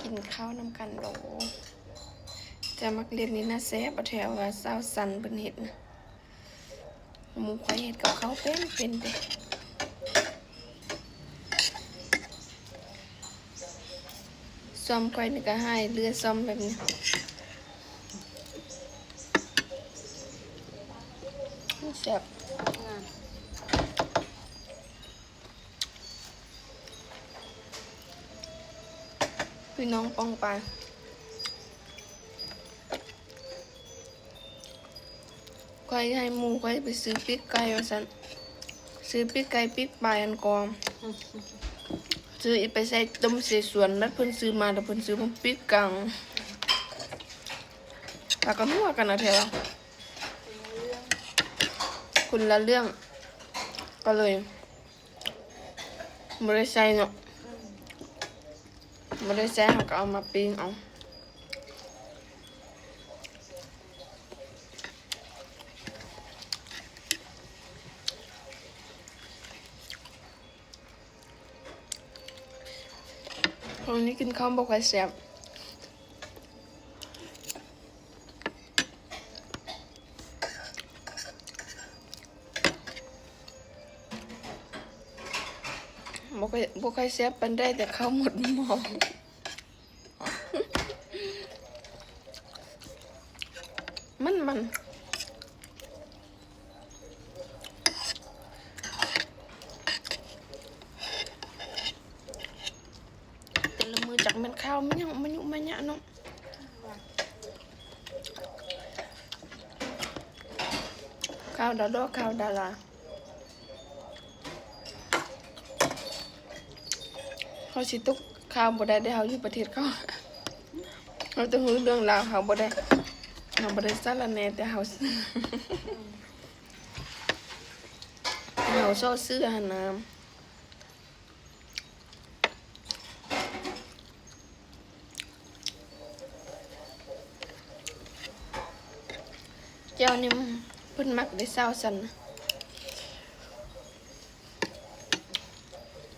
ກິນເຂົ້ານຳກັນໂລ. ຈະມັກເຮັດນີ້ນະ ແຊບ ແຖວວ່າສາວສັນເພິ່ນເຮັດນະ. ໝູ່ຂ້ອຍເຮັດກັບເຂົ້າເປັນ ເປັນເດ້. ຊ້ອມຂ້ອຍນີ້ກໍຫາຍເຫຼືອຊ້ອມແບບນີ້. ແຊບ. ພີ່ນ້ອງປ້ອງປາຍ ຂ້ອຍໃຫ້ໝູ່ຂ້ອຍໄປຊື້ປີກໄກ່ວ່າຊັ້ນ ຊື້ປີກໄກ່ປີກປາຍອັນກອງ ຊື້ອີກໄປໃສ່ຕົ້ມເສສວນ ແລ້ວເພິ່ນຊື້ມາ ແລ້ວເພິ່ນຊື້ມາປີກກາງ ແລ້ວກໍຫົວກັນເອົາແທ້ວ່າ ຄົນລະເລື່ອງ ກໍເລີຍ ບໍ່ໄດ້ໃສ່ເນາະ ບໍ່ໄດ້ໃສ່ ເຮົາກໍເອົາມາປີ້ງເອົາ. ມື້ນີ້ກິນເຂົ້າບໍ່ຄ່ອຍແຊບ. ບໍ່ຄ່ອຍ ບໍ່ຄ່ອຍແຊບປານໃດ ແຕ່ເຂົ້າໝົດໝໍ້ ມັນ ມັນ ແຕ່ລະມື້ຈັກແມ່ນຂ່າວມັນຫຍັງມາຍຸມາຍະເນາະ ຂ່າວດາລາ ຂ່າວດາລາ ເຮົາຊິຕົກຂ່າວບໍ່ໄດ້ເດ້ ເຮົາຢູ່ປະເທດເຂົາ ເຮົາຕ້ອງຮູ້ເລື່ອງລາວ ເຮົາບໍ່ໄດ້ ເຮົາບໍ່ໄດ້ສາລະແໜ່ ແຕ່ເຮົາ ເຮົາຊອກຊື້ຫັ້ນນະ. ແຈ່ວນີ້ເພິ່ນມັກເດ້ ສາວສັນ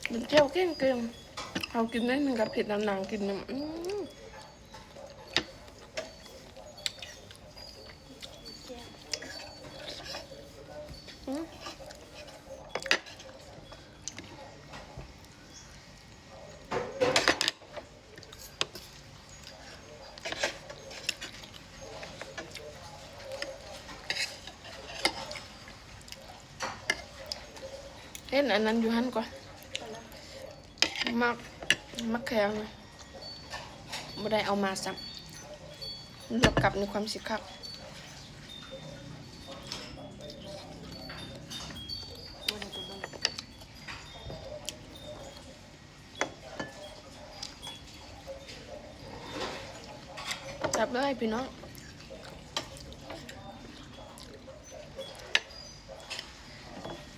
ເປັນແຈ່ວເກັ່ງໆ ເຮົາກິນໜ້ອຍໜຶ່ງກໍເຜັດແລ້ວ ນາງກິນນີ້ ອືມ. ເຫັນອັນນັ້ນຢູ່ຫັ້ນກ່ອນ ໝາກ ໝາກແຂ້ງນະ ບໍ່ໄດ້ເອົາມາຊ້ຳ ລວກກັບໃນຄວາມຊິຄັກ. ແຊບເລີຍພີ່ນ້ອງ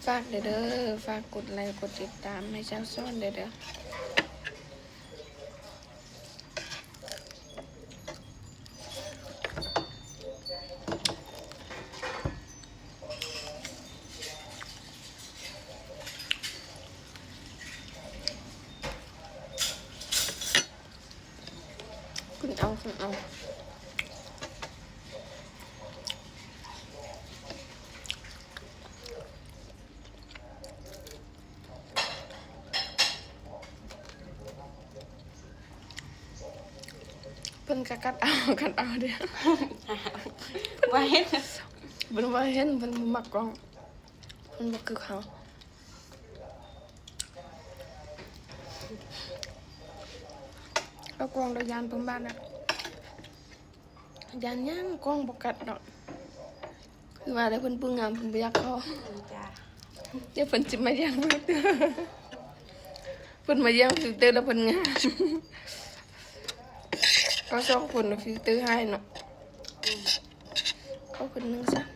ຝາກແດ່ເດີ ຝາກກົດໄລກົດຕິດຕາມໃຫ້ສາວສອນແດ່ເດີ. ຂຶ້ນເອົາ ຂຶ້ນເອົາ ເພິ່ນກໍກັດເອົາ ກັດເອົາເດ້ ບໍ່ເຫັນ ເພິ່ນບໍ່ເຫັນ ເພິ່ນບໍ່ມັກກ້ອງ ເພິ່ນບໍ່ຄືເຮົາ ເອົາກ້ອງແລ້ວຢ້ານເພິ່ນບາດນະ. ຢ້ານຫຍັງ ກ້ອງບໍ່ກັດດອກ ຄືວ່າແລ້ວ ເພິ່ນຜູ້ງາມ ເພິ່ນບໍ່ຢາກເຂົ້າ ອືມ ຈ້າ ດຽວເພິ່ນຊິມາຍ່າງຟິວເຕີ ເພິ່ນມາຍ່າງຟິວເຕີແລ້ວເພິ່ນງາມ ເຂົາສອງຄົນນະ ຟິວເຕີຮ້າຍເນາະ ອືມ ເຂົາຄົນໜຶ່ງຊັ້ນ